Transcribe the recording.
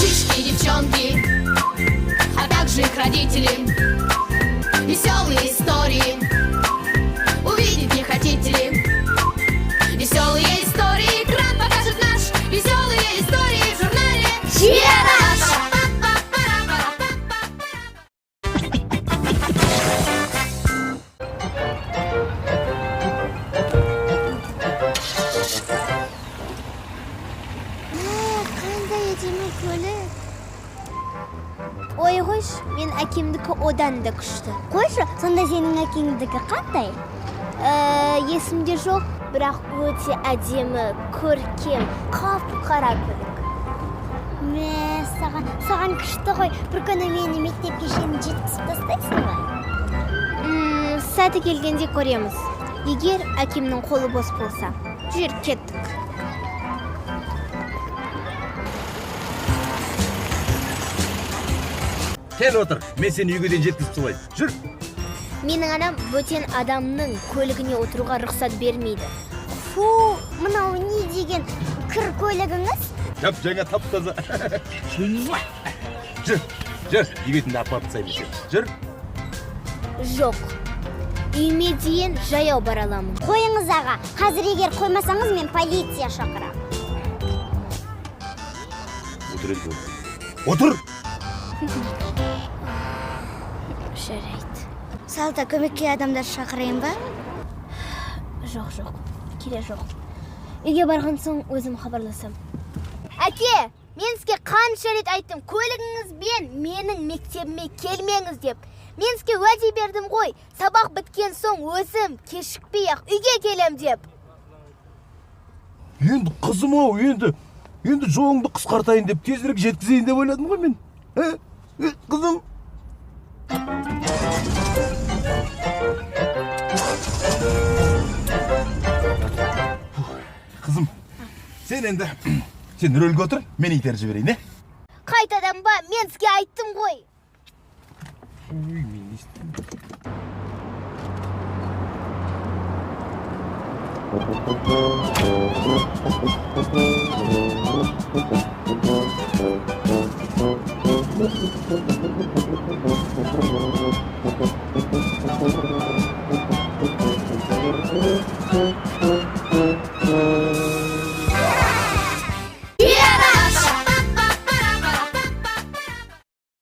Мальчишки и девчонки, а также их родители. Веселые истории увидеть не хотите ли? Веселые истории экран покажет наш. Веселые истории в журнале Жер аш! Қандай әдемі көлік! Ой, қойшы, мен әкемдікі одан да күшті. Қойшы, сонда сенің әкеңдікі қандай? Есімде жоқ, бірақ өте әдемі, көркем, қап қара көлік. Мә, саған күшті ғой. Бір күні мені мектепке шейін жеткізіп тастайсың ба? Сәті келгенде көреміз. Егер әкемнің қолы бос болса. Жүр, кеттік. Кел, отыр, мен сені үйге дейін жеткізіп салайын, жүр. Менің анам бөтен адамның көлігіне отыруға рұқсат бермейді. Фу, мынау не деген кір көлігіңіз? Жап жаңа, тап таза. Жүр, жүр, үйге дейін апарып тастаймын сені, жүр. Жоқ, үйіме дейін жаяу бара аламын. Қойыңыз, аға, қазір егер қоймасаңыз, мен полиция шақырамын. Отыр енді, отыр. Жарайды. Салта, көмекке адамдар шақырайын ба? Жоқ, жоқ, керек жоқ. Үйге барған соң өзім хабарласам. Әке, мен сізге қанша рет айттым, көлігіңізбен менің мектебіме келмеңіз деп. Мен сізге уәде бердім ғой, сабақ біткен соң өзім кешікпей ақ үйге келем деп. Енді, қызым ау, енді жолыңды қысқартайын деп, тезірек жеткізейін деп ойладым ғой мен. Ә? Қызым. Қызым, сен енді сен рөлге отыр, мен итеріп жіберейін, е? Қайтадан ба? Мен сізге айттым ғой. Ой, мен не істеймін?